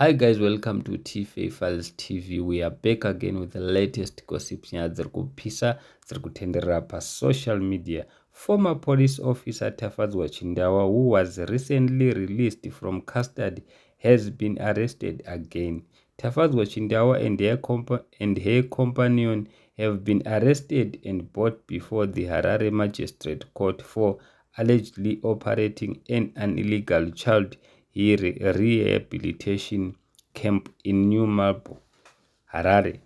Hi guys, welcome to TFA Files TV. We are back again with the latest gossip, nyaya dziri kupisa dziri kutenderera pasocial media. Former police officer Tafadzwa Chindawa, who was recently released from custody, has been arrested again. Tafadzwa Chindawa and her companion have been arrested and brought before the Harare Magistrate Court for allegedly operating an illegal child rehabilitation camp in New Marlborough, Harare.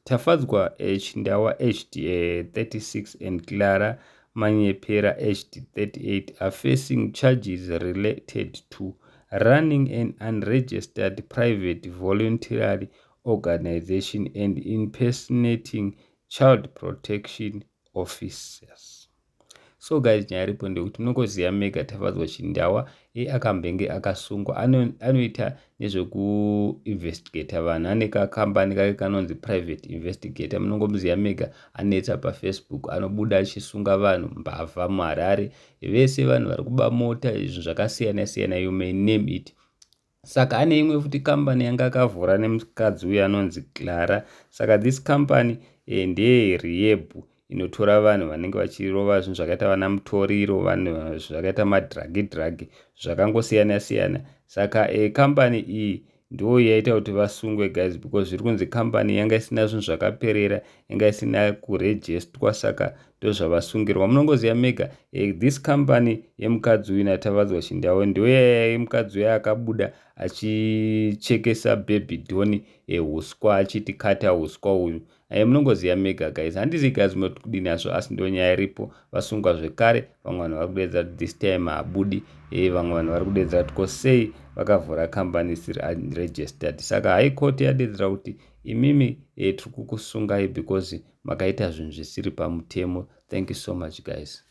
Tafadzwa Chindawa, aged 36, and Clara Manyepera, aged 38, are facing charges related to running an unregistered private voluntary organization and impersonating child protection officers. So guys, nyaya iripo ndekuti munongoziva mega Tafadzwa Chindawa akambenge akasungwa. Anoita nezvekuinvestigata vanhu, ane kakambani kake kanonzi Private Investigator. Munongomuziva mega, anetsa paFacebook, anobuda achisunga vanhu, mbavha muHarare vese, vanhu vari kuba mota, izvo zvakasiyana siyana, you may name it. Saka ane imwe futi kambani yanga akavhura nemukadzi uyu anonzi Clara. Saka this company ndeyerehab, inotora vanhu vanenge vachirova zvinhu zvakaita vana mutoriro, vanhu zvakaita madrugs, drugs zvakangosiyana siyana. Saka kambani iyi ndo yaita kuti vasungwe, guys, because zviri kunzi kambani yanga isina zvinhu zvakaperera, yanga isina kurejestwa, saka ndozvavasungirwa. Munongoziva mega this company yemukadzi uyu naTafadzwa Chindawa ndo yemukadzi uyu akabuda achichekesa Baby Don huswa, achiti kata huswa uyu. Munongoziva mega, guys. Handizi guys munoti kudini hazvo, asi ndo nyaya iripo. Vasungwa zvekare. Vamwe vanhu vari kudedza kuti this time haabudi. Vamwe vanhu vari kudedzera kuti ko sei vakavhura kambani isiri unregistered? Saka High Court yadedzera kuti imimi tiri kukusungai because makaita zvinhu zvisiri pamutemo. Thank you so much, guys.